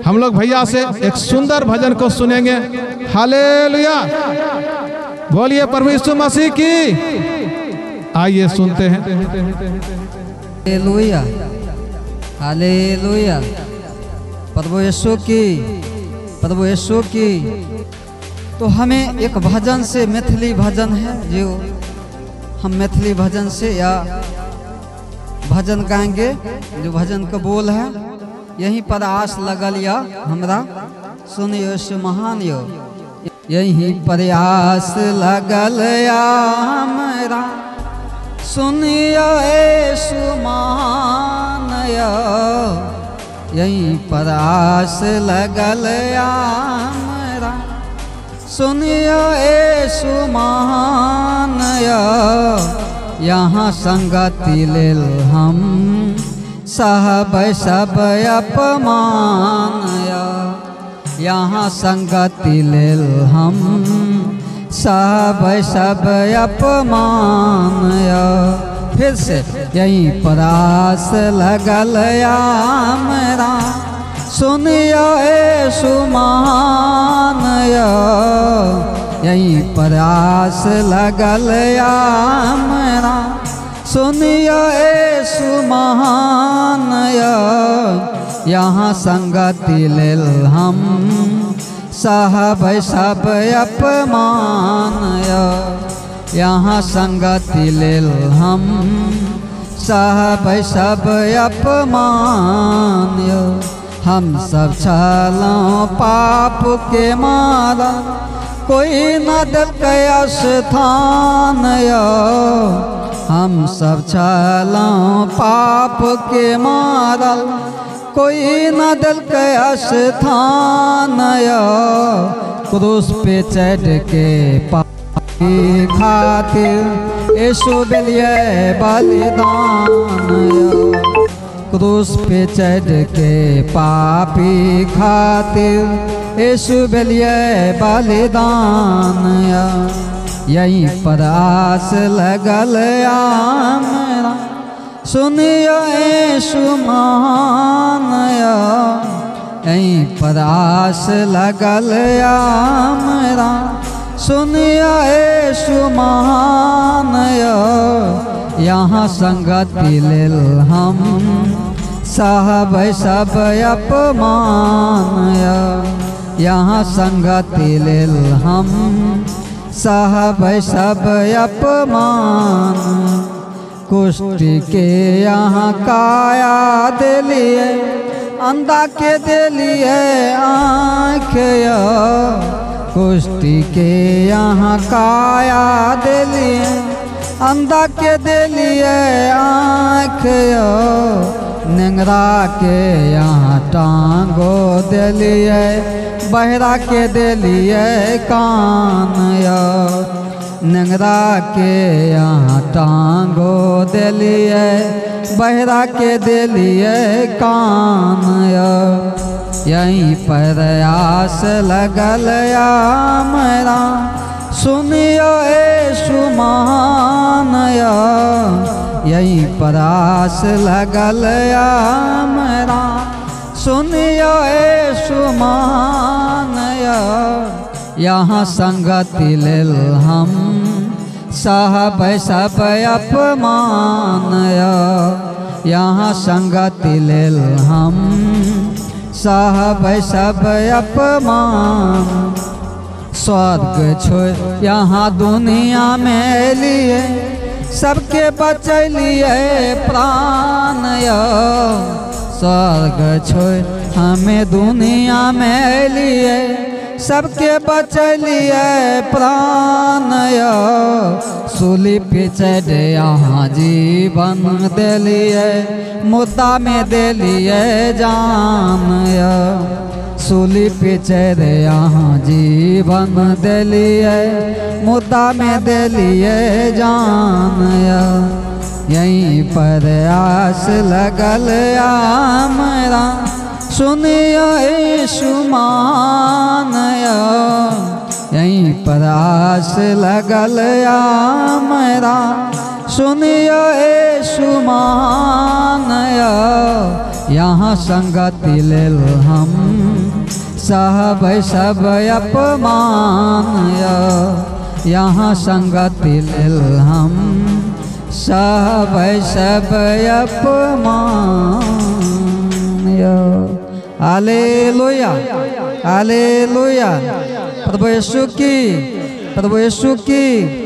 हम लोग भैया से एक सुंदर भजन को सुनेंगे। हालेलुया, बोलिए प्रभु यीशु मसीह की। आइए सुनते हैं। हालेलुया, हालेलुया, प्रभु यीशु की, प्रभु यीशु की। तो हमें एक भजन से, मैथिली भजन है जो हम मैथिली भजन से या भजन गाएंगे, जो भजन का बोल है यहीं पर आस लगल या हमरा, सुनियो यीशु महान यो। यहीं पर आस लगल या हमरा, सुनियो यीशु महान यो। यहीं पर आस लगल या हमरा, सुनियो यीशु महान यो। यहाँ संगति लेल हम सहब सब अपमान यो। यहाँ संगति लेल हम सहब सब अपमान यो। फिर से यहीं पर आस लगल या हमरा, सुनियो यीशु महान यो। यहीं पर आस लगल या हमरा, सुनियो यीशु महान यो। यहाँ संगति लेल हम सहब सब अपमान यो। यहाँ संगति लेल हम सहब सब अपमान यो। हम सब छलहुँ पाप के मारा, कोई न देलकै स्थान यो। हम सब छलहुँ पाप के मारल, कोई न देलकै स्थान यो। क्रूस पे चढ़ के पापी खातिर यीशु भेलिए बलिदान यो। क्रूस पे चढ़ के पापी खातिर यीशु भेलिए बलिदान यो। यहीं पर आस लगल हमरा, सुनियो यीशु महान यो। यहीं पर आस लगल हमरा, सुनियो यीशु महान यो। यहाँ संगति लेल हम सहब सब अपमान यो। यहाँ संगति लेल हम सहब सब अपमान। कुष्ठ के यहाँ काया देलिए, अंधा के देलिए आँख यो। कुष्ठ के यहाँ काया देलिए, अंधा के देलिए आँख यो। नेंगरा के यहाँ टांगो देलिए, बहरा के देलिए कान यो। नेंगरा के यहाँ टांगो देलिए, बहरा के देलिए कान यो। यहीं पर आस लगल या हमरा, सुनियो यीशु महान यो। यहीं पर आस लगल या हमरा, सुनियो यीशु महान यो। यहाँ संगति लेल हम सहब सब अपमान यो। यहाँ संगति लेल हम सहब सब अपमान। स्वर्ग छोड़ यहाँ दुनिया में एलिए, सबके बचलिए प्राण यो। स्वर्ग छोड़ हमें दुनिया में एलिए, सबके बचलिए प्राण यो। सूली पे चढ़ यहाँ जीवन देलिए, मुद्दा में देलिए जान यो। सूली पे चढ़ यहाँ जीवन देलिए, मुद्दा में देलिए जान यो। यहीं पर आस लगल हमरा, सुनियो यीशु महान यो। यहीं पर आस लगल हमरा, सुनियो यीशु महान यो। यहाँ संगति लेल हम सहबै सब अपमान यौ। यहाँ संगति लेल हम सहबै सब अपमान यौ। Hallelujah, hallelujah. प्रभु यीशु की, प्रभु यीशु की।